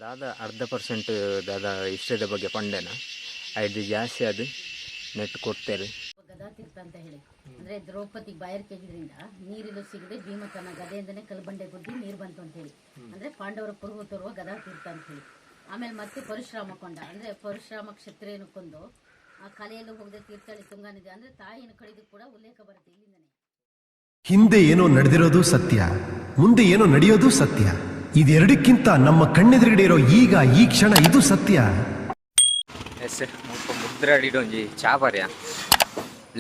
ದಾದ ಅರ್ಧ ಪರ್ಸೆಂಟ್ ದಾದ ಇಷ್ಟದ ಬಗ್ಗೆ ಪಂಡೆನ ಐದು ಜಾಸ್ತಿ ಅದು ನೆಟ್ ಕೊಡ್ತಾರೆ. ಗದಾತೀರ್ಥ ಅಂತ ಹೇಳಿ, ಅಂದ್ರೆ ದ್ರೌಪದಿ ಬಾಯಾರಿಕೆ ಆಗಿದ್ರಿಂದ ನೀರಿಲು ಸಿಗದೆ ಭೀಮ ತನ್ನ ಗದೆಯಿಂದನೇ ಕಲ್ಬಂಡೆ ಗುದ್ದಿ ನೀರು ಬಂತು ಅಂತ ಹೇಳಿ, ಅಂದ್ರೆ ಪಾಂಡವರ ಕುರುಹು ತೋರುವ ಗದಾತೀರ್ಥ ಅಂತ ಹೇಳಿ. ಆಮೇಲೆ ಮತ್ತೆ ಪರಶುರಾಮ ಕೊಂಡ, ಅಂದ್ರೆ ಪರಶುರಾಮ ಕ್ಷತ್ರಿಯನು ಕೊಂದು ಆ ಕಲೆಯಲ್ಲೂ ಹೋಗದೆ ತೀರ್ಥಹಳ್ಳಿ ತುಂಗಾ ನದಿ, ಅಂದ್ರೆ ತಾಯಿಯನ್ನು ಕಡಿದು ಕೂಡ ಉಲ್ಲೇಖ ಬರುತ್ತೆ ಇಲ್ಲಿಂದನೇ. ಹಿಂದೆ ಏನೋ ನಡೆದಿರೋದು ಸತ್ಯ, ಮುಂದೆ ಏನೋ ನಡೆಯೋದು ಸತ್ಯ. ಇದೆರಡಕ್ಕಿಂತ ನಮ್ಮ ಕಣ್ಣೆದುರುಗಡೆ ಇರೋ ಈಗ ಈ ಕ್ಷಣ, ಇದು ಸತ್ಯ. ಎಸ್, ಮುಲ್ಪ ಮುದ್ರಾಡಿಡು ಒಂಜಿ ಚಾ ಪರ್ಯ.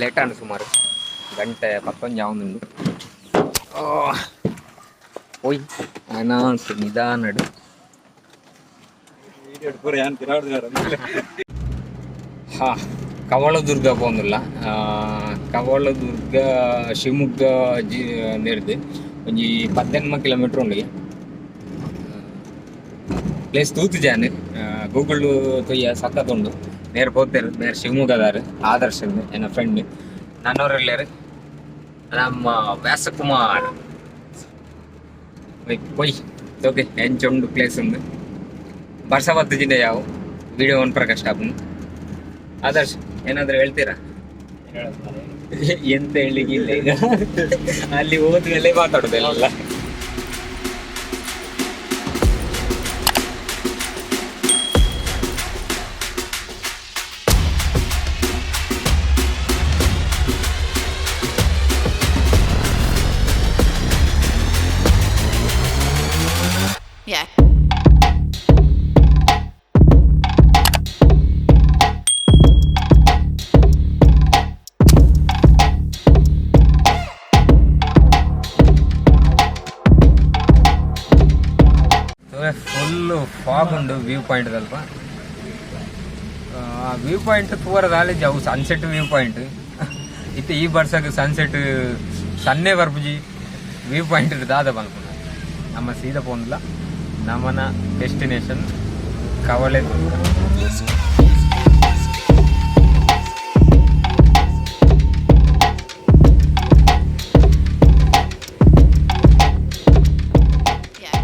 ಲೇಟ್ ಆಂಡ್, ಸುಮಾರು ಗಂಟೆ ಪತ್ತೊಂಜಿ ಆವೊಂದುಂಡು. ಓಯ್, ಅನಾತ್ ನಿಧಾನಡು. ಹಾ, ಕವಳದುರ್ಗ ಪೋಂದುಲ್ಲ. ಕವಳದುರ್ಗ ಶಿವಮೊಗ್ಗ ಜಿ ನೆರ್ದು ಒಂಜಿ 18 ಕಿಲೋಮೀಟರ್ ಉಂಡು. ಪ್ಲೇಸ್ ತೂತು ಜಾನ್ ಗೂಗಲ್ ತೊಯ್ಯ, ಸಖತ್ ಉಂಡು. ನೇರ ಪೋತೇರು, ನೇರ ಶಿವಮೊಗ್ಗದಾರು. ಆದರ್ಶ್ ಎನ್ನ ಫ್ರೆಂಡ್ ನನ್ನವರೆಲ್ಲರು, ನಮ್ಮ ವ್ಯಾಸಕುಮಾರ್. ಪೊಯ್ ಓಕೆ, ಎಂಚ ಉಂಡು ಪ್ಲೇಸ್ ಉಂಡು. ಬರ್ಸ ಬತ್ತಿಜಿಂಡ ಯಾವ ವಿಡಿಯೋ ಒನ್ ಪ್ರಕಾಶ್ ಆಪುಂಡು. ಆದರ್ಶ್, ಏನಾದ್ರು ಹೇಳ್ತೀರಾ? ಎಂತ ಹೇಳಲಿಕ್ಕೆ ಇಲ್ಲ ಈಗ. ಅಲ್ಲಿ ಹೋದ್ಮೇಲೆ ಮಾತಾಡುದೆಲ್ಲ. Yeah. Full fog ಉಂಡು ವ್ಯೂ ಪಾಯಿಂಟ್ ಅಲ್ಪ. ವ್ಯೂ ಪಾಯಿಂಟ್ ತೂವರ ದಾಲೇಜ್, ಅವು ಸನ್ಸೆಟ್ ವ್ಯೂ ಪಾಯಿಂಟ್ ಇತ್ತೆ. ಈ ಬರ್ಸಗ್ ಸನ್ಸೆಟ್ ಸನ್ನೆ ಬರ್ಪುಜಿ. ವ್ಯೂ ಪಾಯಿಂಟ್ ದಾದ ಪನ್ಪುನ. ನಮ್ಮ ಸೀದಾ ಪೋಂದ್ಲ, ನಮನ ಡೆಸ್ಟಿನೇಷನ್ ಕವಳೆ. Yeah.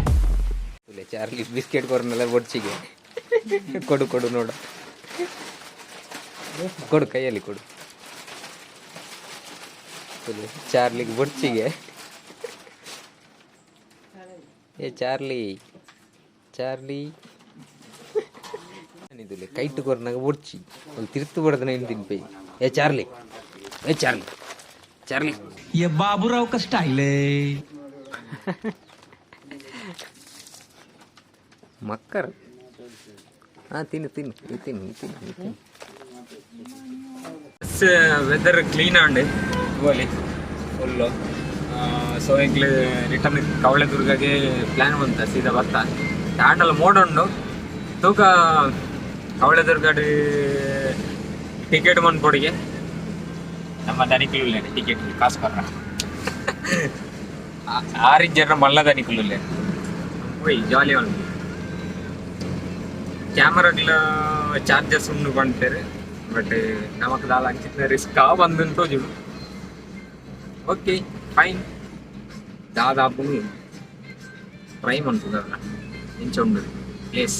Charlie biscuit ಕೊರ್ನೆಲ್ಲ ಬೊಡ್ಚಿಗೆ. ಕೊಡು ಕೊಡು, ನೋಡು, ಕೊಡು, ಕೈಯಲ್ಲಿ ಕೊಡು. ಕೊಡು, ಚಾರ್ಲಿಗೆ ಬೊಡ್ಚಿಗೆ. ಏ ಚಾರ್ಲಿ, ಚಾರ್ಲಿ, ಇದು ಕೈಟ್ ಕೊರ್ನಾಗ ಬೊಡ್ಚಿ ಒಂದು ತಿರ್ತು ಬಡ್ದನ ತಿನ್ಪೈ. ಏ ಚಾರ್ಲಿ, ಏ ಚಾರ್ಲಿ, ಚಾರ್ಲಿ. ये बाबूराव का स्टाइल है. ಮಕ್ಕರ್. ಹಾಂ, ತಿನ್ನು ತಿನ್ನು, ಈ ತಿನ್ನು, ಈ ತಿನ್ನು, ಈ ತಿನ್ನು. ವೆದರ್ ಕ್ಲೀನ್ ಆಂಡ್ ತೂವಲಿ ಫುಲ್ಲು. ಸೊ ಎಂಕ್ಲೆ ರಿಟರ್ನ್ ಕವಳೆದುರ್ಗಗೆ ಪ್ಲ್ಯಾನ್ ಬಂತ. ಸೀದಾ ಬರ್ತಾ ಆಂಡಲ ಮೋಡ ಉಂಡು ತೂಕ. ಕವಳೆದುರ್ಗಡ್ ಟಿಕೆಟ್ ಮನ್ಪೊಡಿಗೆ. ನಮ್ಮ ದನಿಕುಲು ಟಿಕೆಟ್ ಕಾಸು ಕೊರ್ರ. ಆರು ಜನ ಮಲ್ಲ ದನಿಕುಲು. ಓಯ್, ಜಾಲಿ ಉಂಡು. ಕ್ಯಾಮರಾಗ್ಲ ಚಾರ್ಜಸ್ ಉಂಡು ಪಂತೇರು, ಬಟ್ ನಮಕ್ ದಾಲ ಅಂಚಿನ ರಿಸ್ಕ್ ಬಂದು ತೋಜುಡು. Okay, fine. ದಾದಾಪುನು ಟ್ರೈ ಮನ್ಪುದಲ್ಲ, ಎಂಚ ಉಂಡು ಪ್ಲೇಸ್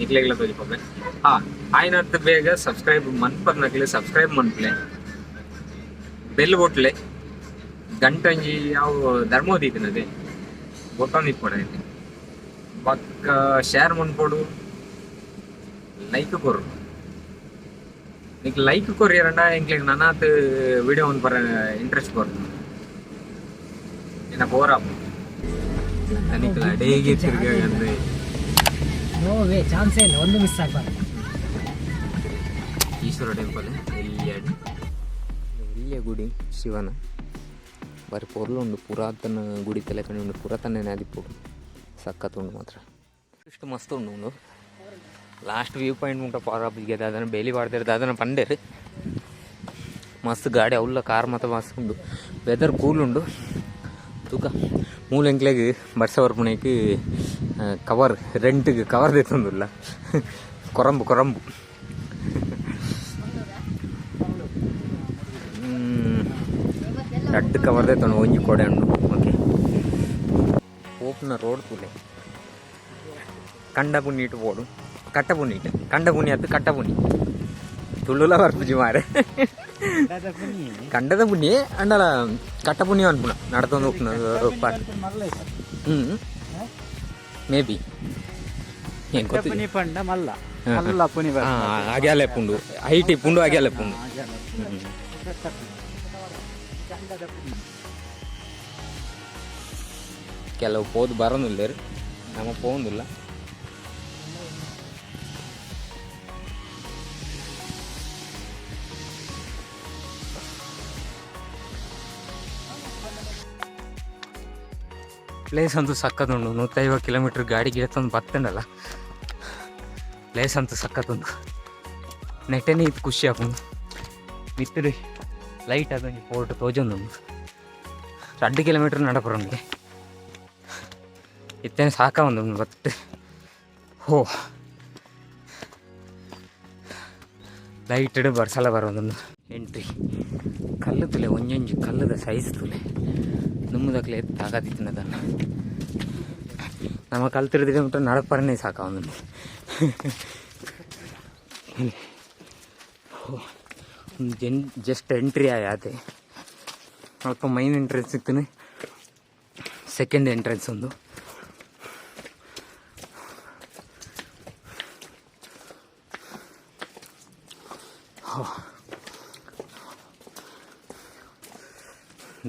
ನಿಕ್ಲೆಗ್ಲ ತೋಜಿಪೊಪೆ. ಹಾ, ಆಯ್ನತ್ ಬೇಗ ಸಬ್ಸ್ಕ್ರೈಬ್ ಮನ್ಪರ್ನಕ್ಲೆ ಸಬ್ಸ್ಕ್ರೈಬ್ ಮನ್ಪುಲೆ, ಬೆಲ್ ಬೊಟ್ಲೆ, ಗಂಟಂಜಿ ಯಾವ ಧರ್ಮೋದೀತಿನದೆ ಬೊಟ್ಟೊಂದು ಇಪ್ಪೊಡು ಐತೆ. ಬೊಕ್ಕ ಶೇರ್ ಮನ್ಪೊಡು, ಲೈಕ್ ಕೊರು. ನಿಕ್ ಲೈಕ್ ಕೊರಿಯರಂಡ ಎಂಕ್ಲೆಗ್ ನನಾತ್ ವಿಡಿಯೋ ಮನ್ಪರ ಇಂಟ್ರೆಸ್ಟ್ ಕೊರು. ಏನ ಬೋರ್ ಆಪು ನಿಕ್ಲ ಅಡೇಗೆ ತಿರ್ಗಾಗಂದ್ರೆ. ನೋ ವೇ, ಚಾನ್ಸೇ ಇಲ್ಲ, ಒಂದು ಮಿಸ್ ಆಗಬಾರ್ದು. ಈಶ್ವರ ಟೆಂಪಲ್ ಎಲ್ಲಿಯಾಡು ಎಲ್ಲಿಯ ಗುಡಿ ಶಿವನ ಬಾರಿ ಪೊರ್ಲು ಉಂಡು. ಪುರಾತನ ಗುಡಿ ತಲೆಕಣಿ ಉಂಡು. ಪುರಾತನ ಆದಿಪ್ಪೊಡು, ಸಖತ್ ಉಂಡು ಮಾತ್ರ. ಇಷ್ಟು ಮಸ್ತ್ ಉಂಡು. ಉಂದು ಲಾಸ್ಟ್ ವ್ಯೂ ಪಾಯಿಂಟ್ ಮುಟ್ಟ ಪಾರ ಅದನ್ನು ಬೇಲಿ ಪಾಡ್ದಿರ್ದು ಅದನ್ನು ಪಂಡೇರು. ಮಸ್ತ್ ಗಾಡಿ ಅವುಲ್ಲ, ಕಾರ್ ಮಾತ ಮಸ್ತ್ ಉಂಡು. ವೆದರ್ ಕೂಲ್ ಉಂಡು. ತೂಕ, ಮೂಲ ಎಂಕ್ಲೆಗ್ ಬರ್ಸ ಬರ್ಪುನೈಕ್ ಕವರ್, ರೆಂಟ್ಗೆ ಕವರ್ ದೆತ್ತೊಂದುಲ್ಲ. ಕೊರಂಬು ಕೊರಂಬು. ರಡ್ಡ್ ಕವರ್ ದೆತ್ತೊಂಡು, ಒಂಜಿ ಕೊಡೆ ಉಂಡು. ಓಕೆ, ಪೋಪುನ ರೋಡ್ ತೂಲೆ. ಕಂಡ ಪುಣ್ಣಿಟ್ಟು ಪೋಡು, ಕಟ್ಟ ಪುಣ್ಣಿಟ್ಟು. ಕಂಡ ಪುಣ್ಯ ಅತ್ತು, ಕಟ್ಟ ಪುಣ್ಯ ತುಳುಲ ಬರ್ಪುಜಿ ಮಾರೆ. ಕಂಡದ ಪುಣ್ಯ ಅಂಡಲ ಕಟ್ಟ ಪುಣ್ಯ ಅನ್ಪುಣ ನಡತೊಂದು ಉಪ್ಪುನ ಪಾಟ್. ಮೇ ಬಿ ಏನ್ ಗೊತ್ತಿಲ್ಲ. ಪುನಿ ಪಂಡ ಮಲ್ಲ ಮಲ್ಲ ಪುನಿ. ಅಗ್ಯಾಲೆ ಪುಂಡು, ಹೈಟ್ ಪುಂಡು, ಅಗ್ಯಾಲೆ ಪುಂಡು. ಕೆಲವು ಪೋದು ಬರೋದಿಲ್ಲ, ನಮ್ಮ ಪೋಂದಿಲ್ಲ. ಪ್ಲೇಸ್ ಅಂತೂ ಸಕ್ಕತ್ತುಂಡು. 150 ಕಿಲೋಮೀಟ್ರ್ ಗಾಡಿ ಗಿಡತ್ತೊಂದು ಬತ್ತಂಡಲ್ಲ, ಪ್ಲೇಸ್ ಅಂತೂ ಸಕ್ಕತ್ತುಂಡು. ನೆಟ್ಟನೆ ಇದು ಖುಷಿ ಆಪುಂಡು. ಮಿತ್ತಡು ಲೈಟ್ ಅದೊಂಜಿ ಪೋರ್ಟ್ ತೋಜೊಂದುಂಡು. 2 ಕಿಲೋಮೀಟ್ರ್ ನಡಪುರಂಗೆ ಇತ್ತೇನೆ ಸಾಕ ಒಂದು ಬತ್ತು. ಹೋ, ಲೈಟೆಡ್ ಬರ್ಸಲ ಬರೋದೊಂದು. ಎಂಟ್ರಿ ಕಲ್ಲು ತುಲೆ, ಒಂಜೊಂಜಿ ಕಲ್ಲುದ ಸೈಜ್ ತುಲೆ. ದುಮ್ಮದಕ್ಲೆ ತಾಗದಿತ್ತಿನದನ್ನು ನಮ್ಮ ಕಲ್ತಿರ್ದಿಗೆ ಬಿಟ್ಟು ನಡಪರನೇ ಸಾಕ ಒಂದು. ಜನ್ ಜಸ್ಟ್ ಎಂಟ್ರಿ ಆಯಾತೆ. ಅಲ್ಪ ಮೈನ್ ಎಂಟ್ರೆನ್ಸ್ ಸಿಗ್ತಾನೆ, ಸೆಕೆಂಡ್ ಎಂಟ್ರೆನ್ಸ್ ಒಂದು.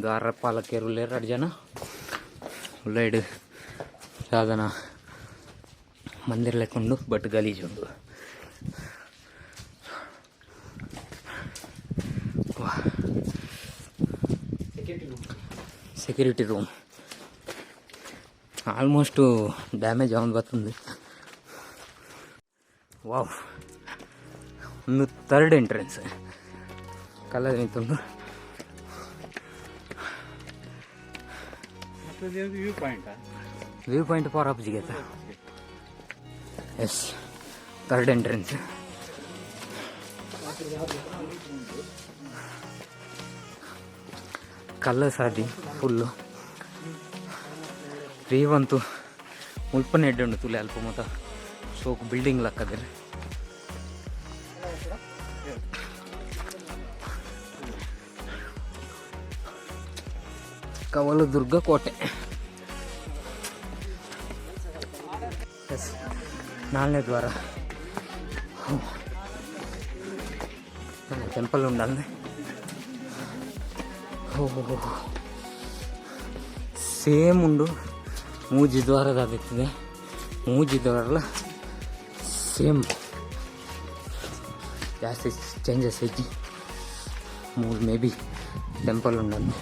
ದ್ವಾರಪಾಲಕರು ಎರಡು ಜನ. ಉಳ್ಳೈಡ್ ಸಾಧನ ಮಂದಿರ ಲೆಕ್ಕೊಂಡು, ಬಟ್ ಗಲೀಜುಂಡು. ಸೆಕ್ಯೂರಿಟಿ ರೂಮ್ ಆಲ್ಮೋಸ್ಟು ಡ್ಯಾಮೇಜ್ ಅವನ್ ಬರ್ತದೆ. ವಾವ್, ಒಂದು ಥರ್ಡ್ ಎಂಟ್ರೆನ್ಸ್ ಕಲ್ಲರ್ ನಿಂತುಂಡು. View point. View point power of ಜಿಗೇತ. S, third entrance. ಕಲ್ಲ ಸಾದಿ ಫುಲ್ಲು ಅಂತೂ ಮುಲ್ಪನೆ ಎಡ್ಡೆ ಉಂಡು. ತುಲೆ ಅಲ್ಪ ಮೊತ್ತ ಸೋಕು ಬಿಲ್ಡಿಂಗ್ ಲಕ್ಕದಿರ. ಕವಲದುರ್ಗ ಕೋಟೆ. ಎಸ್, ನಾಲ್ನೇ ದ್ವಾರ. ಟೆಂಪಲ್ ಉಂಡಂದೆ. ಓ, ಸೇಮ್ ಉಂಡು. ಮೂಜಿ ದ್ವಾರದ ಆದಿತ್ತದೆ, ಮೂಜಿ ದ್ವಾರಲ ಸೇಮ್, ಜಾಸ್ತಿ ಚೇಂಜಸ್ ಐತಿ. ಮೂರು ಮೇ ಬಿ ಟೆಂಪಲ್ ಉಂಡಂದೆ.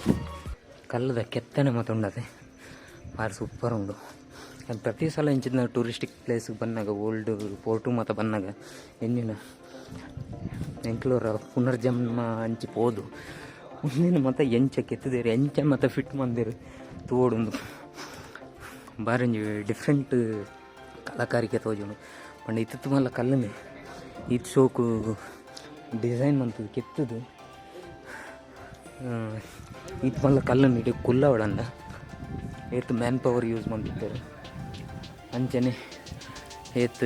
ಕಲ್ಲದ ಕೆತ್ತನೆ ಮತ್ತು ಉಂಡದೆ, ಭಾರಿ ಸೂಪರ್ ಉಂಡು. ಅದು ಪ್ರತಿ ಸಲ ಇಂಚಿನ ಟೂರಿಸ್ಟಿಕ್ ಪ್ಲೇಸ್ಗೆ ಬಂದಾಗ, ಓಲ್ಡ್ ಪೋರ್ಟು ಮತ್ತು ಬಂದಾಗ, ಎಂಜಿನ ಎಂಕ್ಲೂರ ಪುನರ್ಜನ್ಮ ಅಂಚಿ ಪೋದು ಮುಂದಿನ ಮತ್ತು ಎಂಚ ಕೆತ್ತದೇರು, ಎಂಚ ಮತ್ತು ಫಿಟ್ ಮಂದಿರು ತೋಡುಂದು. ಬಾರಿ ಒಂಜಿ ಡಿಫ್ರೆಂಟ್ ಕಲಾಕಾರಿಕೆ ತೋಜುಂಡು. ಪಂಡ ಇತ್ತಿತ್ತು ಮಲ್ಲ ಕಲ್ಲನೆ ಈತ್ ಶೋಕು ಡಿಸೈನ್ ಮಂತುದು ಕೆತ್ತದು. ಈತ್ ಮಲ್ಲ ಕಲ್ಲನ್ನು ಇಡೀ ಕುಲ್ಲವಡಂದ ಏತ್ ಮ್ಯಾನ್ ಪವರ್ ಯೂಸ್ ಮಂತಿತ್ತೆರ್, ಅಂಚನೆ ಏತ್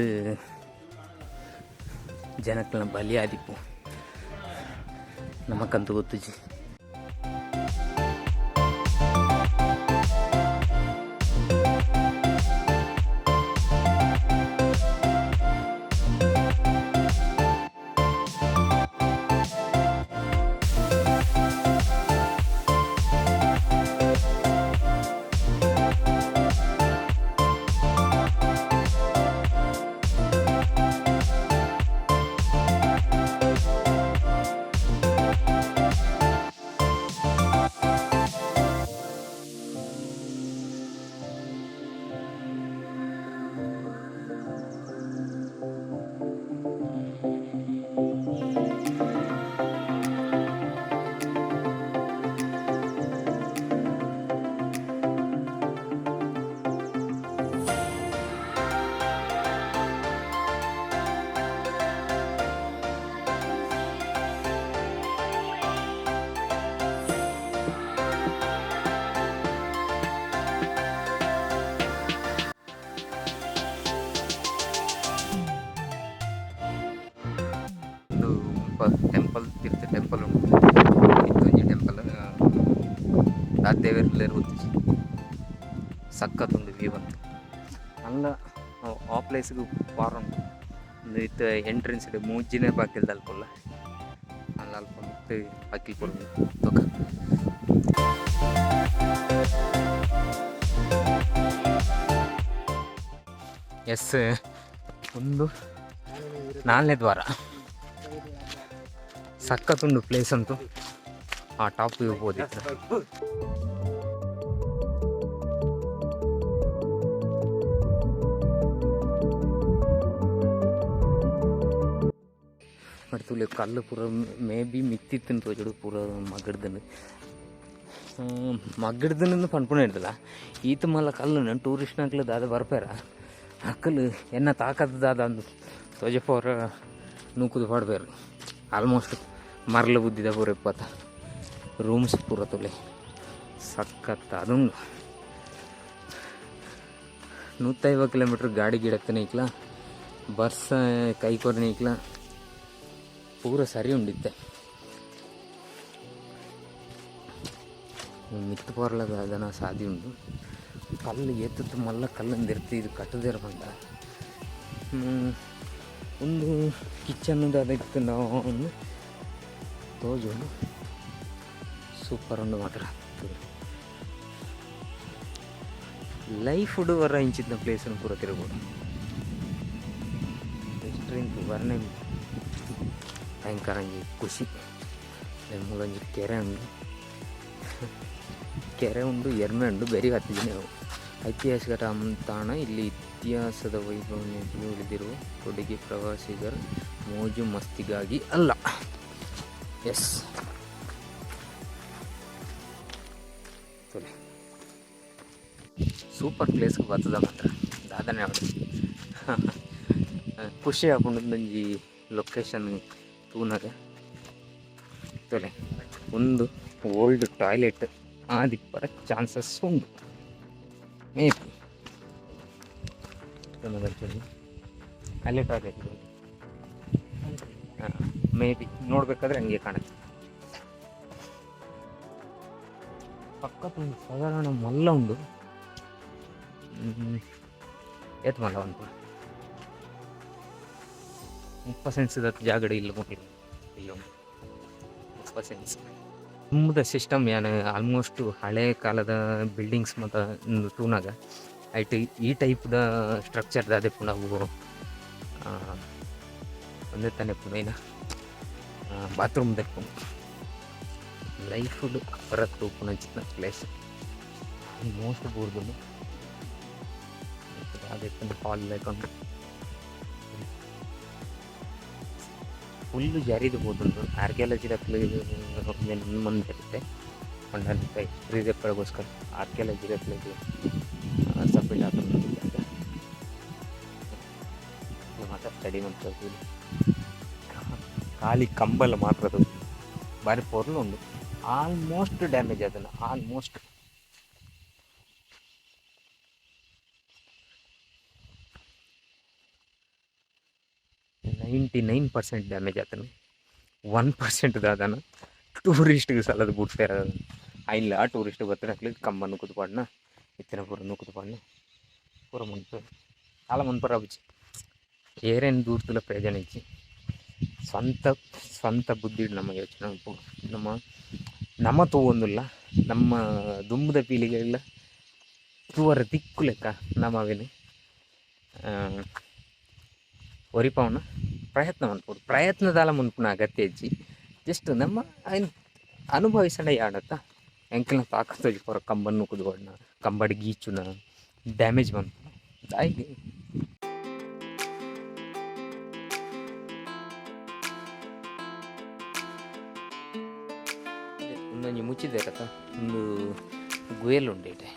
ಜನಕ್ಲೆನ ಬಲಿ ಆದಿಪ್ಪು ನಮಕಂತೂ ಗೊತ್ತುಜಿ. ಅಲ್ಪ ಟೆಂಪಲ್ ತಿರ್ತು ಟೆಂಪಲ್ ಉಂಟು. ಇತ್ತೊಂಜಿ ಟೆಂಪಲ್ ದೇವೆರ್ಲೇರ್ ಗೊತ್ತಿಜಿ. ಸಖತ್ ಉಂಡು ವ್ಯೂ ಅಂತ. ಅಲ್ಲ, ಆ ಪ್ಲೇಸ್ಗೆ ವಾರ ಉಂಟು. ಒಂದು ಇತ್ತು ಎಂಟ್ರೆನ್ಸ್ ಮೂಜಿನೇ ಬಾಕಿಲ್ದ ಅಲ್ಪಲ್ಲ ಅಲ್ಲ, ಅಲ್ಪ ಮಿತ್ತು ಬಾಕಿಲ್ ಕೊಡು ತೊಕ. ಎಸ್, ಒಂದು ನಾಲ್ನೇ ದ್ವಾರ. ಸಖತ್ತುಂಡು ಪ್ಲೇಸ್ ಅಂತೂ. ಆ ಟಾಪ್ ವ್ಯೂ ಹೋದಿತ್ತು. ತೂಲೆ, ಕಲ್ಲು ಪೂರ ಮೇ ಬಿ ಮಿತ್ತಿತ್ತು ತೋಜೋಡು. ಪೂರ ಮಗಡ್ದನು ಮಗಡ್ದನ ಪನ್ಪುಣ ಇಡ್ದಲ್ಲ. ಈತ ಮಲ್ಲ ಕಲ್ಲುನ ಟೂರಿಸ್ಟ್ನಕ್ಲು ದಾದ ಬರ್ಪೇರ. ಅಕ್ಕಲು ಎನ್ನ ತಾಕತ್ ದಾದ ಅಂದು ತೋಜಪೋರ ನೂಕುದು ಪಾಡ್ಬೇರು. ಆಲ್ಮೋಸ್ಟ್ ಮರಳು ಬುದ್ಧಿದ ಪೂರ ಇಪ್ಪತ್ತ. ರೂಮ್ಸ್ ಪೂರ ತುಲೆ, ಸಖತ್ ಅದುಂಡು. 150 ಕಿಲೋಮೀಟ್ರ್ ಗಾಡಿ ಗಿಡತ್ತನೆ ಇಕ್ಲ, ಬರ್ಸ ಕೈ ಕೊರನೆ ಇಕ್ಲ, ಪೂರ ಸರಿ ಉಂಡಿತ್ತೆ. ಮಿತ್ತು ಪೋರ್ಲದ ಅದನ್ನ ಸಾದಿ ಉಂಡು. ಕಲ್ಲು ಎತ್ತತ್ತು ಮಲ್ಲ ಕಲ್ಲಂದಿರ್ತಿ. ಇದು ಕಟ್ಟದಿರ ಬಂದ ಒಂದು ಕಿಚನ್ ಅದಕ್ಕೆ ನಾವು ತೋಜುಂಡು. ಸೂಪರ್ ಉಂಡು ಮಾತ್ರ. ಲೈಫ್ ವರ ಇಂಚಿನ ಪ್ಲೇಸ್ ಪೂರ ತಿರುಗೋಡು. ಸ್ಟ್ರೆಂತ್ ವರ್ಣೆ ಭಯಂಕರ ಒಂಜಿ ಖುಷಿ. ಮೂಲೊಂಜಿ ಕೆರೆ ಉಂಡು, ಕೆರೆ ಉಂಡು, ಎರ್ಮೆ ಉಂಡು, ಬೆರಿ ಹತ್ತಿದ್ದೀನಿ. ಐತಿಹಾಸಿಕ ತಾಣ. ಇಲ್ಲಿ ಇತಿಹಾಸದ ವೈಭವ ಉಳಿದಿರುವ ಕೊಡುಗೆ ಪ್ರವಾಸಿಗರ ಮೋಜು ಮಸ್ತಿಗಾಗಿ ಅಲ್ಲ. ಎಸ್, ತೊಲೆ, ಸೂಪರ್ ಪ್ಲೇಸ್ಗೆ ಬರ್ತದ ಮಾತ್ರ. ದಾದನೆ ಅವಳು ಖುಷಿ ಆಪುಂಡು ಒಂಜಿ ಲೊಕೇಶನ್ ತೂನಗ. ತೊಲೆ, ಒಂದು ಓಲ್ಡ್ ಟಾಯ್ಲೆಟ್ ಆದಿಪ್ಪರ ಚಾನ್ಸಸ್ ಉಂಡು ಮೇ ಬಿ. ಅಲ್ಲೇ ಟಾಯ್ಲೆಟ್ ಮೇ ಬಿ. ನೋಡ್ಬೇಕಾದ್ರೆ ಹಂಗೆ ಕಾಣುತ್ತೆ. ಪಕ್ಕದ ಒಂದು ಸಾಧಾರಣ ಮಲ್ಲ ಉಂಡು. ಏತ್ ಮಲ್ಲ ಉಂಟು? 30 ಸೆನ್ಸ್ ಜಾಗಡೆ ಇಲ್ಲ ಇಲ್ಲ ಉಂಟು 30 ಸೆನ್ಸ್ ತುಂಬದ ಸಿಸ್ಟಮ್. ಯಾನ್ ಆಲ್ಮೋಸ್ಟ್ ಹಳೆ ಕಾಲದ ಬಿಲ್ಡಿಂಗ್ಸ್ ಮತ್ತು ತೂನಾಗ ಐಟ್ ಈ ಟೈಪ್ದ ಸ್ಟ್ರಕ್ಚರ್ ದಾದೆ ನಾವು ಒಂದೇ ತಾನೆ ಪುನೈನ ಬಾತ್ರೂಮ್ ದೆಪ್ಪುಂಡು. ಲೈಫ್ ಹೊರ ತೂಪುನಂಚಿನ ಪ್ಲೇಸ್ ಮೋಸ್ಟ್ ಬೂರ್ದುಂಡು. ಅದೇ ಹಾಲ್ ಲೈಕ್ ಉಂಡು. ಫುಲ್ ಜಾರಿದು ಪೋತುಂಡು. ಆರ್ಕಿಯಾಲಜಿ ದಕ್ಲು ಮಂದಿರುತ್ತೆ ಪಂಡ ಹಿಸ್ಟ್ರಿ ದೆಪ್ಪರೆಗೋಸ್ಕರ ಆರ್ಕಿಯಾಲಜಿ ದಕ್ಲೆಗ್ ಸಬ್ಮಿಟ್ ಆತುಂಡು. ಮಾತ ಸ್ಟಡಿ ಮಲ್ಪೊಡು. ಖಾಲಿ ಕಂಬಲ ಮಾತ್ರ ಅದು. ಬಾರಿ ಪೊರ್ಲು ಉಂಡು. ಆಲ್ಮೋಸ್ಟ್ ಡ್ಯಾಮೇಜ್ ಅದನ್ನು ಆಲ್ಮೋಸ್ಟ್ 99% ಡ್ಯಾಮೇಜ್ ಆತನು. 1% ದಾದನ ಟೂರಿಸ್ಟ್ಗೆ ಸಲದ ಬುಡ್ಪೇರ ಇಲ್ಲ. ಟೂರಿಸ್ಟ್ ಬತ್ತಿನಕ್ಲೆಗ್ ಕಂಬ ನೂಕುದು ಪಾಡ್ನ, ಇತ್ತಿನ ಪೂರ ನೂಕುದು ಪಾಡ್ನ, ಪೂರ ಮನ್ಪು ದಾಲ ಮನ್ಪರ ಆಪುಜಿ. ಏರೇನು ದೂರ್ತುಲ ಪ್ರಯೋಜನ ಇಜ್ಜಿ. ಸ್ವಂತ ಸ್ವಂತ ಬುದ್ಧಿ ನಮ್ಮ ಯೋಚನೆ ಮನ್ಪೊಡು. ನಮ್ಮ ನಮ ತೂವೊಂದುಲ್ಲ, ನಮ್ಮ ದುಂಬುದ ಪೀಳಿಗೆಲ್ಲ ತೂವರೆ ತಿಕ್ಕು ಲೆಕ್ಕ ನಮ ಅವೆನ್ ಒರಿಪಾವುನ ಪ್ರಯತ್ನ ಮನ್ಪೊಡು. ಪ್ರಯತ್ನ ದಾಲ ಮನ್ಪುನ ಅಗತ್ಯ ಇಜ್ಜಿ. ಜಸ್ಟ್ ನಮ್ಮ ಐನ್ ಅನುಭವಿಸಂಡ ಯಾಡತ್ತ ಎಂಕಲ್ನ ತಾಕತ್ ಒಂಜಿ ಪೂರ ಕಂಬನ್ ನೂಕುದು ಪಾಡ್ನ, ಕಂಬಡ್ ಗೀಚುನ, ಡ್ಯಾಮೇಜ್ ಮನ್ಪುನ ದಾಯೆಗ್? ಉಂದೊಂಜಿ ಮುಚ್ಚಿದೆರತ ಉಂದು ಗುಯಲ್ ಉಂಡು ಇತ್ತೆ.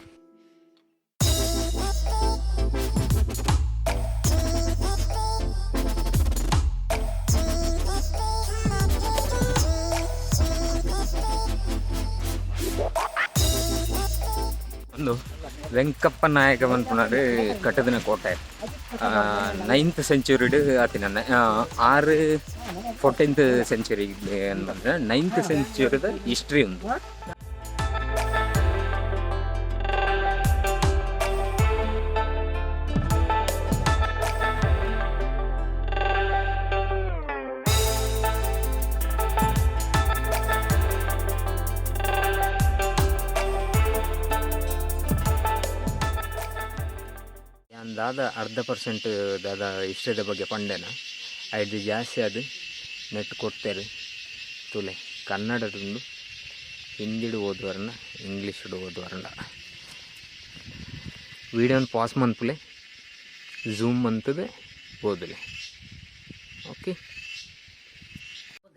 ಒಂದು ವೆಂಕಪ್ಪ ನಾಯಕ ಪನ್ಪುನಾರ್ ಕಟ್ಟದಿನ ಕೋಟೆ. ನೈನ್ತ್ ಸೆಂಚುರಿಡ್ ಆತಿನ. ಆರು 14th century ಅಂದ್ರೆ 9th ಸೆಂಚುರಿದ ಹಿಸ್ಟ್ರಿ ಉಂಟು. ಯಾನ್ ದಾದ ಅರ್ಧ ಪರ್ಸೆಂಟ್ ದಾದ ಇಷ್ಟದ ಬಗ್ಗೆ ಪಂಡೆನ ಐದು ಜಾಸ್ತಿ ಅದು ನೆಟ್ ಕೊಡ್ತೇವೆ. ತುಲೆ ಕನ್ನಡದುಂಡು, ಹಿಂದಿಡು ಓದುವರನ್ನ, ಇಂಗ್ಲೀಷ್ಡು ಓದುವರನ್ನ. ವೀಡಿಯೋನ ಪಾಸ್ ಮನ್ಪುಲೆ, ಝೂಮ್ ಮಂತದೆ ಓದಲೆ. ಓಕೆ.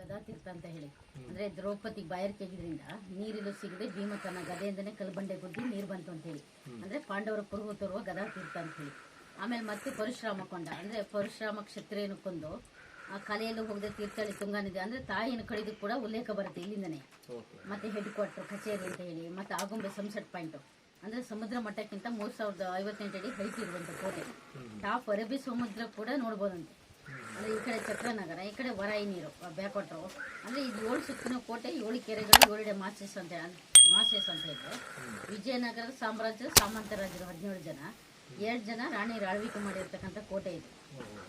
ಗದಾ ತೀರ್ಥ ಅಂತ ಹೇಳಿ, ಅಂದ್ರೆ ದ್ರೌಪದಿ ಬಾಯಾರಿಕೆಗಿದ್ರಿಂದ ನೀರಿಲ್ಲೂ ಸಿಗದೆ ಭೀಮ ತನ್ನ ಗದೆಯಿಂದನೇ ಕಲ್ಬಂಡೆ ಗುದ್ದಿ ನೀರು ಬಂತು ಅಂತ ಹೇಳಿ, ಅಂದ್ರೆ ಪಾಂಡವರ ಕುರುಹು ತೋರುವ ಗದಾ ತೀರ್ಥ ಅಂತ ಹೇಳಿ. ಆಮೇಲೆ ಮತ್ತೆ ಪರಶುರಾಮ ಕೊಂಡ, ಅಂದ್ರೆ ಪರಶುರಾಮ ಕ್ಷತ್ರಿಯನು ಕೊಂದು ಆ ಕಲೆಯಲ್ಲೂ ಹೋಗದೆ ತೀರ್ಥಹಳ್ಳಿ ತುಂಗಾನಿದೆ, ಅಂದ್ರೆ ತಾಯಿಯನ್ನು ಕಡಿದು ಕೂಡ ಉಲ್ಲೇಖ ಬರುತ್ತೆ ಇಲ್ಲಿಂದನೇ. ಮತ್ತೆ ಹೆಡ್ ಕ್ವಾರ್ಟರ್ ಕಚೇರಿ ಅಂತ ಹೇಳಿ, ಮತ್ತೆ ಆಗುಂಬೆ ಸನ್ಸೆಟ್ ಪಾಯಿಂಟ್, ಅಂದ್ರೆ ಸಮುದ್ರ ಮಟ್ಟಕ್ಕಿಂತ 3058 ಅಡಿ ಹೈಟ್ ಇರುವಂತ ಕೋಟೆ. ಟಾಪ್ ಅರಬ್ಬಿ ಸಮುದ್ರ ಕೂಡ ನೋಡ್ಬೋದಂತೆ. ಅಂದ್ರೆ ಈ ಕಡೆ ಚಕ್ರನಗರ, ಈ ಕಡೆ ವರಾಯಿ ನೀರು ಬ್ಯಾಕ್ ವಾಟರ್. ಅಂದ್ರೆ ಇದು 7 ಸುತ್ತಿನ ಕೋಟೆ, 7 ಕೆರೆಗಳು, 7 ಮಾಸೆಸ್ ಅಂತ ಮಾಸೆಸ್ ಅಂತ ಹೇಳಿದ್ರೆ ವಿಜಯನಗರದ ಸಾಮ್ರಾಜ್ಯದ ಸಾಮಂತ ರಾಜರು 17 ಜನ, 2 ಜನ ರಾಣಿಯರು ಆಳ್ವಿಕೆ ಮಾಡಿರ್ತಕ್ಕಂಥ ಕೋಟೆ ಇದು.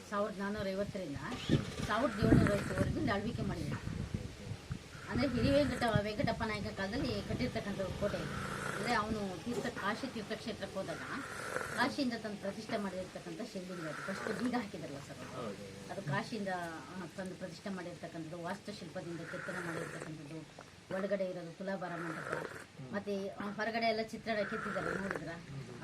1450ರಿಂದ 1750ವರೆಗೂ ಇಲ್ಲಿ ಆಳ್ವಿಕೆ ಮಾಡಿದ್ರು. ಅಂದರೆ ಹಿರಿಯ ವೆಂಕಟಪ್ಪ ನಾಯಕ ಕಾಲದಲ್ಲಿ ಕಟ್ಟಿರ್ತಕ್ಕಂಥ ಕೋಟೆ ಇದು. ಅಂದರೆ ಅವನು ಕಾಶಿ ತೀರ್ಥಕ್ಷೇತ್ರಕ್ಕೆ ಹೋದಾಗ ಕಾಶಿಯಿಂದ ತಂದು ಪ್ರತಿಷ್ಠೆ ಮಾಡಿರ್ತಕ್ಕಂಥ ಶಿವಲಿಂಗ ಅದು. ಫಸ್ಟ್ ಬೀಗ ಹಾಕಿದಾರಲ್ಲ ಸರ್, ಅದು ಕಾಶಿಯಿಂದ ತಂದು ಪ್ರತಿಷ್ಠೆ ಮಾಡಿರ್ತಕ್ಕಂಥದ್ದು, ವಾಸ್ತುಶಿಲ್ಪದಿಂದ ಕೆತ್ತನೆ ಮಾಡಿರ್ತಕ್ಕಂಥದ್ದು. ಒಳಗಡೆ ಇರೋದು ತುಲಾಭಾರ ಮಂಟಪ, ಮತ್ತು ಹೊರಗಡೆ ಎಲ್ಲ ಚಿತ್ರಣ ಕೆತ್ತಿದ್ದಾರೆ ನೋಡಿದ್ರ?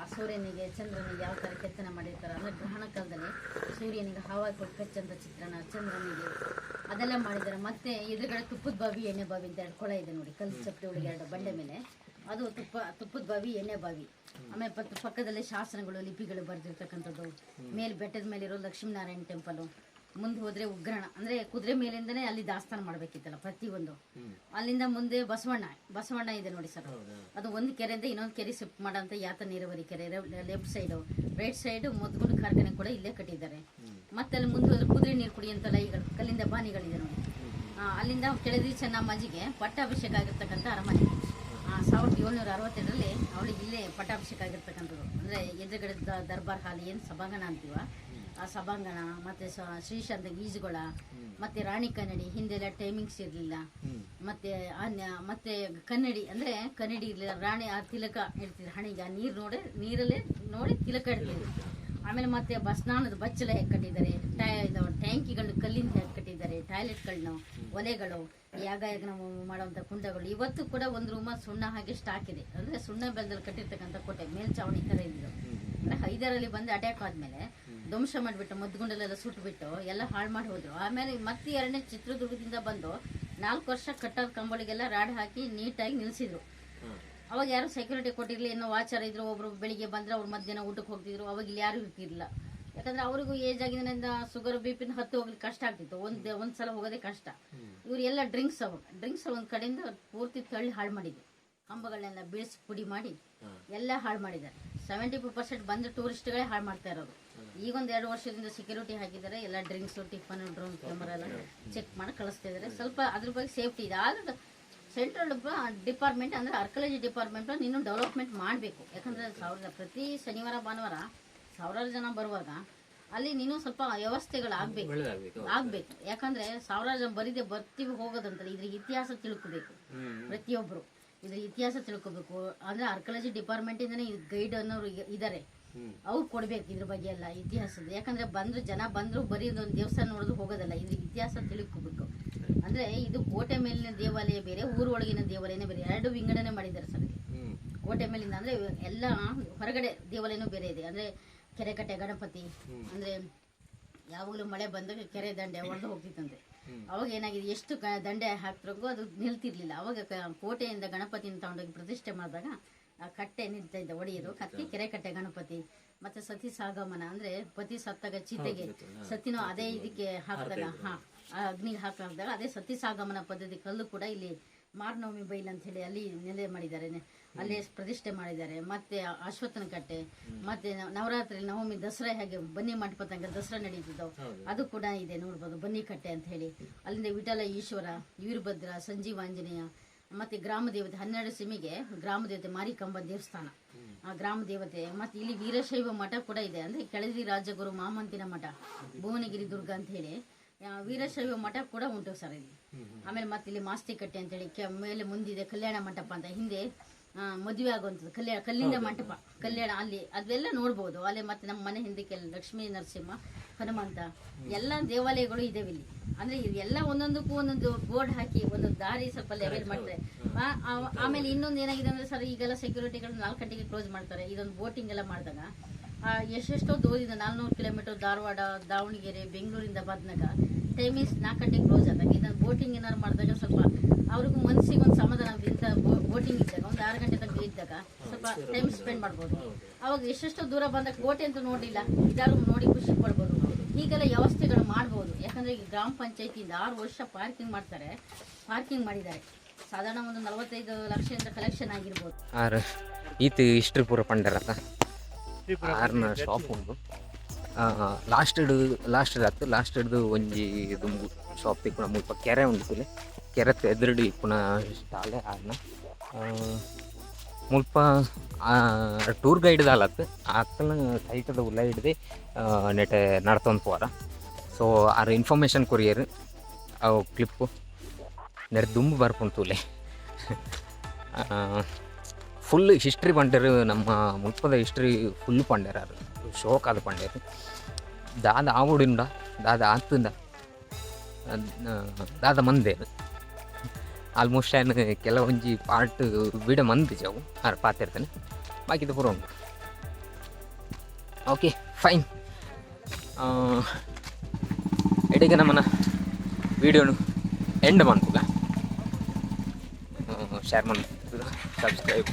ಆ ಸೂರ್ಯನಿಗೆ ಚಂದ್ರನಿಗೆ ಯಾವ ಥರ ಕೆತ್ತನೆ ಮಾಡಿರ್ತಾರೆ ಅಂದರೆ ಗ್ರಹಣ ಕಾಲದಲ್ಲಿ ಸೂರ್ಯನಿಗೆ ಹಾವ ಕಚ್ಚಂತ ಚಿತ್ರಣ, ಚಂದ್ರನಿಗೆ ಅದೆಲ್ಲ ಮಾಡಿದ್ದಾರೆ. ಮತ್ತೆ ಎದುರುಗಡೆ ತುಪ್ಪದ ಬಾವಿ, ಎಣ್ಣೆ ಬಾವಿ ಅಂತ 2 ಕೊಳ ಇದೆ ನೋಡಿ, ಕಲ್ಲು ಚಪ್ಪಲಿ ಒಳಗೆ 2 ಬಂಡೆ ಮೇಲೆ, ಅದು ತುಪ್ಪದ ಬಾವಿ, ಎಣ್ಣೆ ಬಾವಿ. ಆಮೇಲೆ ಪಕ್ಕದಲ್ಲಿ ಶಾಸನಗಳು, ಲಿಪಿಗಳು ಬರೆದಿರ್ತಕ್ಕಂಥದ್ದು. ಮೇಲೆ ಬೆಟ್ಟದ ಮೇಲಿರೋ ಲಕ್ಷ್ಮೀನಾರಾಯಣ ಟೆಂಪಲು, ಮುಂದೆ ಹೋದ್ರೆ ಉಗ್ರಣ, ಅಂದ್ರೆ ಕುದುರೆ ಮೇಲಿಂದನೇ ಅಲ್ಲಿ ದಾಸ್ತಾನ ಮಾಡ್ಬೇಕಿತ್ತಲ್ಲ ಪ್ರತಿಯೊಂದು. ಅಲ್ಲಿಂದ ಮುಂದೆ ಬಸವಣ್ಣ ಇದೆ ನೋಡಿ ಸರ್, ಅದು ಒಂದು ಕೆರೆಯಿಂದ ಇನ್ನೊಂದು ಕೆರೆ ಶಿಫ್ಟ್ ಮಾಡೋಂಥ ಯಾತ ನೀರಾವರಿ ಕೆರೆ, ಲೆಫ್ಟ್ ಸೈಡು ರೈಟ್ ಸೈಡು ಮದ್ಗುಂಡು ಕಾರ್ಖಾನೆ ಕೂಡ ಇಲ್ಲೇ ಕಟ್ಟಿದ್ದಾರೆ. ಮತ್ತೆ ಅಲ್ಲಿ ಮುಂದೆ ಹೋದ್ರೆ ಕುದುರೆ ನೀರು ಕುಡಿಯಂತ ಲೈಗಳು, ಕಲ್ಲಿಂದ ಬಾನಿಗಳಿದೆ ನೋಡಿ. ಅಲ್ಲಿಂದ ಕೆಳದಿ ಚೆನ್ನಮ್ಮಾಜಿಗೆ ಪಟ್ಟಾಭಿಷೇಕ ಆಗಿರ್ತಕ್ಕಂಥ ಅರಮನೆ 1762ರಲ್ಲಿ ಅವಳಿಗೆ ಇಲ್ಲೇ ಪಟ್ಟಾಭಿಷೇಕ ಆಗಿರ್ತಕ್ಕಂಥದ್ದು. ಅಂದ್ರೆ ಎದುರುಗಡೆ ದರ್ಬಾರ್ ಹಾಲ್ ಏನು ಸಭಾಂಗಣ ಅಂತೀವ, ಆ ಸಭಾಂಗಣ, ಮತ್ತೆ ಶ್ರೀಶಾಂತ ಈಜುಗೊಳ, ಮತ್ತೆ ರಾಣಿ ಕನ್ನಡಿ, ಹಿಂದೆಲ್ಲ ಟೈಮಿಂಗ್ಸ್ ಇರಲಿಲ್ಲ. ಮತ್ತೆ ಮತ್ತೆ ಕನ್ನಡಿ, ಅಂದ್ರೆ ಕನ್ನಡಿ ಇರಲಿಲ್ಲ. ರಾಣಿ ಆ ತಿಲಕ ಇಡ್ತಿದ್ರು ಹಣಿಗೆ, ಆ ನೀರು ನೋಡಿ ನೀರಲ್ಲೇ ನೋಡಿ ತಿಲಕ ಇಡ್ತಿದ್ರು. ಆಮೇಲೆ ಮತ್ತೆ ಸ್ನಾನದ ಬಚ್ಚಲ ಹೇಗೆ ಕಟ್ಟಿದ್ದಾರೆ, ಟ್ಯಾಂಕಿಗಳು ಕಲ್ಲಿಂದ ಹೇಗೆ ಕಟ್ಟಿದ್ದಾರೆ, ಟಾಯ್ಲೆಟ್ಗಳನ್ನು, ಒಲೆಗಳು, ಯಾಗ ಯಾಗ ನಾವು ಮಾಡುವಂಥ ಕುಂಡಗಳು. ಇವತ್ತು ಕೂಡ ಒಂದು ರೂಮ ಸುಣ್ಣ ಹಾಗೆ ಸ್ಟಾಕ್ ಇದೆ. ಅಂದ್ರೆ ಸುಣ್ಣ ಬೆಲ್ಲದಲ್ಲಿ ಕಟ್ಟಿರ್ತಕ್ಕಂಥ ಕೋಟೆ, ಮೇಲ್ಛಾವಣಿ ಥರ ಇದ್ದು. ಅಂದ್ರೆ ಹೈದರಲ್ಲಿ ಬಂದು ಅಟ್ಯಾಕ್ ಆದ್ಮೇಲೆ ಧ್ವಂಸ ಮಾಡಿಬಿಟ್ಟು ಮದ್ಗುಂಡಲೆಲ್ಲ ಸುಟ್ಬಿಟ್ಟು ಎಲ್ಲ ಹಾಳು ಮಾಡಿ ಹೋದ್ರು. ಆಮೇಲೆ ಮತ್ತೆ 2ನೇ ಚಿತ್ರದುರ್ಗದಿಂದ ಬಂದು 4 ವರ್ಷ ಕಟ್ಟದ ಕಂಬಳಿಗೆಲ್ಲ ರಾಡ್ ಹಾಕಿ ನೀಟಾಗಿ ನಿಲ್ಸಿದ್ರು. ಅವಾಗ ಯಾರು ಸೆಕ್ಯೂರಿಟಿ ಕೊಟ್ಟಿರ್ಲಿ, ಏನೋ ವಾಚರ್ ಇದ್ರು, ಒಬ್ರು ಬೆಳಿಗ್ಗೆ ಬಂದ್ರೆ ಅವ್ರು ಮಧ್ಯಾಹ್ನ ಊಟಕ್ಕೆ ಹೋಗ್ತಿದ್ರು. ಅವಾಗ ಇಲ್ಲಿ ಯಾರು ಇರ್ತಿರ್ಲಿಲ್ಲ, ಯಾಕಂದ್ರೆ ಅವ್ರಿಗೂ ಏಜ್ ಆಗಿದ್ರಿಂದ ಶುಗರ್ ಬಿ ಪಿನ ಹತ್ತು ಹೋಗ್ಲಿಕ್ಕೆ ಕಷ್ಟ ಆಗ್ತಿತ್ತು. ಒಂದ್ಸಲ ಹೋಗೋದೇ ಕಷ್ಟ. ಇವ್ರು ಎಲ್ಲ ಡ್ರಿಂಕ್ಸ್, ಅವಾಗ ಡ್ರಿಂಕ್ಸ್ ಒಂದ್ ಕಡೆಯಿಂದ ಪೂರ್ತಿ ತಳ್ಳಿ ಹಾಳು ಮಾಡಿದ್ರು. ಕಂಬಗಳನ್ನೆಲ್ಲ ಬೀಳ್ಸಿ ಪುಡಿ ಮಾಡಿ ಎಲ್ಲ ಹಾಳು ಮಾಡಿದ್ದಾರೆ. 75% ಬಂದು ಟೂರಿಸ್ಟ್ಗಳೇ ಹಾಳು ಮಾಡ್ತಾ ಇರೋದು. ಈಗೊಂದು 2 ವರ್ಷದಿಂದ ಸೆಕ್ಯೂರಿಟಿ ಹಾಕಿದ್ದಾರೆ, ಎಲ್ಲ ಡ್ರಿಂಕ್ಸ್, ಟಿಫನ್, ಡ್ರೋನ್ ಕ್ಯಾಮರಾ ಎಲ್ಲ ಚೆಕ್ ಮಾಡಿ ಕಳಿಸ್ತಾ ಇದ್ದಾರೆ. ಸ್ವಲ್ಪ ಅದ್ರ ಬಗ್ಗೆ ಸೇಫ್ಟಿ ಇದೆ. ಆದ್ರೆ ಸೆಂಟ್ರಲ್ ಡಿಪಾರ್ಟ್ಮೆಂಟ್ ಅಂದ್ರೆ ಆರ್ಕಿಯಾಲಜಿ ಡಿಪಾರ್ಟ್ಮೆಂಟ್ ಇನ್ನೂ ಡೆವಲಪ್ಮೆಂಟ್ ಮಾಡಬೇಕು. ಯಾಕಂದ್ರೆ ಪ್ರತಿ ಶನಿವಾರ ಭಾನುವಾರ ಸಾವಿರಾರು ಜನ ಬರುವಾಗ ಅಲ್ಲಿ ನೀನು ಸ್ವಲ್ಪ ವ್ಯವಸ್ಥೆಗಳು ಆಗ್ಬೇಕು. ಯಾಕಂದ್ರೆ ಸಾವಿರಾರು ಜನ ಬರೀದೆ ಬರ್ತೀವಿ ಹೋಗೋದಂತಲ್ಲ, ಇದ್ರ ಇತಿಹಾಸ ತಿಳ್ಕೊಬೇಕು ಪ್ರತಿಯೊಬ್ರು, ಇದ್ರ ಇತಿಹಾಸ ತಿಳ್ಕೊಬೇಕು. ಅಂದ್ರೆ ಆರ್ಕಿಯಾಲಜಿ ಡಿಪಾರ್ಟ್ಮೆಂಟ್ ಇಂದನೇ ಗೈಡ್ ಅನ್ನೋರು ಇದಾರೆ, ಅವ್ರು ಕೊಡ್ಬೇಕು ಇದ್ರ ಬಗ್ಗೆ ಎಲ್ಲ ಇತಿಹಾಸದ. ಯಾಕಂದ್ರೆ ಜನ ಬಂದ್ರು ಬರೀ ಒಂದು ದೇವಸ್ಥಾನ ನೋಡಿದ್ರು ಹೋಗೋದಲ್ಲ, ಇದ್ರ ಇತಿಹಾಸ ತಿಳ್ಕೊಬೇಕು. ಅಂದ್ರೆ ಇದು ಕೋಟೆ ಮೇಲಿನ ದೇವಾಲಯ ಬೇರೆ, ಊರೊಳಗಿನ ದೇವಾಲಯನೇ ಬೇರೆ, 2 ವಿಂಗಡಣೆ ಮಾಡಿದ್ದಾರೆ ಸರ್. ಕೋಟೆ ಮೇಲಿಂದ ಅಂದ್ರೆ ಎಲ್ಲ ಹೊರಗಡೆ ದೇವಾಲಯನೂ ಬೇರೆ ಇದೆ. ಅಂದ್ರೆ ಕೆರೆ ಕಟ್ಟೆ ಗಣಪತಿ, ಅಂದ್ರೆ ಯಾವಾಗಲೂ ಮಳೆ ಬಂದಾಗ ಕೆರೆ ದಂಡೆ ಒಡೆದು ಹೋಗ್ತಿತ್ತಂತೆ. ಅವಾಗ ಏನಾಗಿದೆ, ಎಷ್ಟು ದಂಡೆ ಹಾಕ್ತಿರೋಗು ಅದು ನಿಲ್ತಿರ್ಲಿಲ್ಲ. ಅವಾಗ ಕೋಟೆಯಿಂದ ಗಣಪತಿನ ತಗೊಂಡೋಗಿ ಪ್ರತಿಷ್ಠೆ ಮಾಡಿದಾಗ ಆ ಕಟ್ಟೆ ನಿಲ್ತಾ ಇದ್ದ ಒಡೆಯೋದು, ಅದಕ್ಕೆ ಕೆರೆ ಕಟ್ಟೆ ಗಣಪತಿ. ಮತ್ತೆ ಸತಿ ಸಾಗಮನ, ಅಂದ್ರೆ ಪತಿ ಸತ್ತಾಗ ಚಿತೆಗೆ ಸತಿನೂ ಅದೇ ಇದಕ್ಕೆ ಹಾಕಿದಾಗ, ಆ ಅಗ್ನಿಗೆ ಹಾಕಿದಾಗ ಅದೇ ಸತಿ ಸಾಗಮನ ಪದ್ಧತಿ ಕಲ್ಲು ಕೂಡ ಇಲ್ಲಿ ಮಾರನವಮಿ ಬೈಲ್ ಅಂತ ಹೇಳಿ ಅಲ್ಲಿ ನೆಲೆ ಮಾಡಿದ್ದಾರೆ. ಅಲ್ಲಿ ಪ್ರತಿಷ್ಠೆ ಮಾಡಿದ್ದಾರೆ. ಮತ್ತೆ ಅಶ್ವತ್ಥನ ಕಟ್ಟೆ, ಮತ್ತೆ ನವರಾತ್ರಿ, ನವಮಿ, ದಸರಾ ಹೇಗೆ ಬನ್ನಿ ಮಂಟಪ ತನಕ ದಸರಾ ನಡೀತಿದ್ದವು, ಅದು ಕೂಡ ಇದೆ, ನೋಡ್ಬೋದು. ಬನ್ನಿ ಕಟ್ಟೆ ಅಂತ ಹೇಳಿ. ಅಲ್ಲಿಂದ ವಿಠಲ ಈಶ್ವರ, ವೀರಭದ್ರ, ಸಂಜೀವ ಆಂಜನೇಯ, ಮತ್ತೆ ಗ್ರಾಮ ದೇವತೆ, 12 ಸೀಮೆಗೆ ಗ್ರಾಮ ದೇವತೆ ಮಾರಿಕಾಂಬ ದೇವಸ್ಥಾನ, ಆ ಗ್ರಾಮ ದೇವತೆ. ಮತ್ತೆ ಇಲ್ಲಿ ವೀರಶೈವ ಮಠ ಕೂಡ ಇದೆ. ಅಂದ್ರೆ ಕೆಳದಿ ರಾಜಗುರು ಮಾಮಂತಿನ ಮಠ, ಭುವನಗಿರಿ ದುರ್ಗ ಅಂತ ಹೇಳಿ ವೀರಶೈವ ಮಠ ಕೂಡ ಉಂಟು ಸರ್ ಇಲ್ಲಿ. ಆಮೇಲೆ ಮತ್ತೆ ಇಲ್ಲಿ ಮಾಸ್ತಿ ಕಟ್ಟೆ ಅಂತ ಹೇಳಿ, ಮೇಲೆ ಮುಂದಿದೆ ಕಲ್ಯಾಣ ಮಂಟಪ ಅಂತ. ಹಿಂದೆ ಮದುವೆ ಆಗುವಂಥದ್ದು ಕಲ್ಯಾಣ, ಕಲ್ಲಿಂದ ಮಂಟಪ ಕಲ್ಯಾಣ, ಅಲ್ಲಿ ಅದೆಲ್ಲ ನೋಡ್ಬೋದು ಅಲ್ಲಿ. ಮತ್ತೆ ನಮ್ಮ ಮನೆ ಹಿಂದಕ್ಕೆಲ್ಲ ಲಕ್ಷ್ಮೀ ನರಸಿಂಹ, ಹನುಮಂತ, ಎಲ್ಲ ದೇವಾಲಯಗಳು ಇದಾವೆ ಇಲ್ಲಿ. ಅಂದ್ರೆ ಇದೆಲ್ಲ ಒಂದೊಂದಕ್ಕೂ ಒಂದೊಂದು ಬೋರ್ಡ್ ಹಾಕಿ ಒಂದೊಂದು ದಾರಿ ಸ್ವಲ್ಪ ಲೆವೆಲ್ ಮಾಡ್ತಾರೆ. ಆಮೇಲೆ ಇನ್ನೊಂದು ಏನಾಗಿದೆ ಅಂದ್ರೆ ಸರ್, ಈಗೆಲ್ಲ ಸೆಕ್ಯೂರಿಟಿಗಳು 4 ಗಂಟೆಗೆ ಕ್ಲೋಸ್ ಮಾಡ್ತಾರೆ. ಇದೊಂದು ಬೋಟಿಂಗ್ ಎಲ್ಲ ಮಾಡಿದಾಗ ಎಷ್ಟೆಷ್ಟೋ ದೂರದಿಂದ 400 ಕಿಲೋಮೀಟರ್ ಧಾರವಾಡ, ದಾವಣಗೆರೆ, ಬೆಂಗಳೂರಿಂದ ಬಂದಾಗ ಟೈಮಿಂಗ್ಸ್ 4 ಗಂಟೆಗೆ ಕ್ಲೋಸ್ ಆದಾಗ ಇದನ್ನು ಬೋಟಿಂಗ್ ಏನಾದ್ರು ಮಾಡಿದಾಗ ಸ್ವಲ್ಪ ಅವ್ರಿಗೂ ಮನಸ್ಸಿಗೆ ಒಂದು ಸಮಾಧಾನ ಆಗುತ್ತೆ. ಇಂಥ ಬೋಟಿಂಗ್ ಇದ್ದಾಗ ಒಂದು 6 ಗಂಟೆ ತನಕ ಇದ್ದಾಗ ಸ್ವಲ್ಪ ಟೈಮ್ ಸ್ಪೆಂಡ್ ಮಾಡ್ಬೋದು. ಅವಾಗ ಎಷ್ಟೆಷ್ಟೋ ದೂರ ಬಂದಾಗ ಕೋಟೆ ಅಂತೂ ನೋಡಿಲ್ಲ, ಇದಾದ್ರು ನೋಡಿ ಖುಷಿ ಪಡ್ಬೋದು. ಹೀಗೆಲ್ಲ ವ್ಯವಸ್ಥೆಗಳು ಮಾಡ್ಬೋದು. ಯಾಕಂದ್ರೆ ಈಗ ಗ್ರಾಮ ಪಂಚಾಯತಿಯಿಂದ 6 ವರ್ಷ ಪಾರ್ಕಿಂಗ್ ಮಾಡ್ತಾರೆ, ಪಾರ್ಕಿಂಗ್ ಮಾಡಿದ್ದಾರೆ. ಸಾಧಾರಣ ಒಂದು 45 ಲಕ್ಷದಿಂದ ಕಲೆಕ್ಷನ್ ಆಗಿರ್ಬೋದು. ಆರ್ ಈತ್ ಹಿಸ್ಟ್ರಿ ಪೂರ ಪಂಡರತ್ತ. ಆರ್ನ ಶಾಪ್ ಉಂಟು. ಲಾಸ್ಟ್ ಲಾಸ್ಟ್ ಆತು. ಲಾಸ್ಟ್ ಹಿಡ್ದು ಒಂಜಿ ದುಂಬು ಶಾಪ್ ತಿಕ್ಕುನ. ಮುಲ್ಪ ಕೆರೆ ಉಂಡು ತೂಲೆ, ಕೆರೆತ ಎದುರುಡು ಇಪ್ಪುನ ಸ್ಟಾಲೆ ಆರ್ನ. ಮುಲ್ಪ ಟೂರ್ ಗೈಡ್ ದಾಲತ್ ಅಕ್ಕನ ಸೈಟದ ಉಲ್ಲ ಹಿಡ್ದು ನೆಟೆ ನಡ್ತೊಂದು ಪೋರ. ಸೊ ಆರ್ ಇನ್ಫಾರ್ಮೇಷನ್ ಕೊರಿಯರ್. ಅವು ಕ್ಲಿಪ್ಪು ನೆರೆ ದುಂಬು ಬರ್ಪುಂಡು ತೂಲೆ. ಫುಲ್ ಹಿಸ್ಟ್ರಿ ಪಂಡೆರ್, ನಮ್ಮ ಮುಲ್ಪದ ಹಿಸ್ಟ್ರಿ ಫುಲ್ ಪಂಡೆರ್ ಆರ್. ಶೋಕ್ ಆದ್ ಪಂಡೆರ್. ದಾದ ಆವೊಡುಂಡ, ದಾದ ಆತುಂಡ, ದಾದ ಮಂದೇರ್. ಆಲ್ಮೋಸ್ಟ್ ಆಯ್ನ್ ಕೆಲವೊಂಜಿ ಪಾರ್ಟ್ ವಿಡ ಮಂದಿಜಿ ಅವು ಆರ್ ಪಾತೆರ್ತೇನೆ, ಬಾಕಿದ ಪೂರ ಉಂಟು. Okay, fine. ಎಡೆಗೆ ನಮ್ಮನ ವೀಡಿಯೋನು ಎಂಡ್ ಮನ್ಪುಗ. ಶೇರ್ ಮನ್ಪುಗ, ಸಬ್ಸ್ಕ್ರೈಬ್.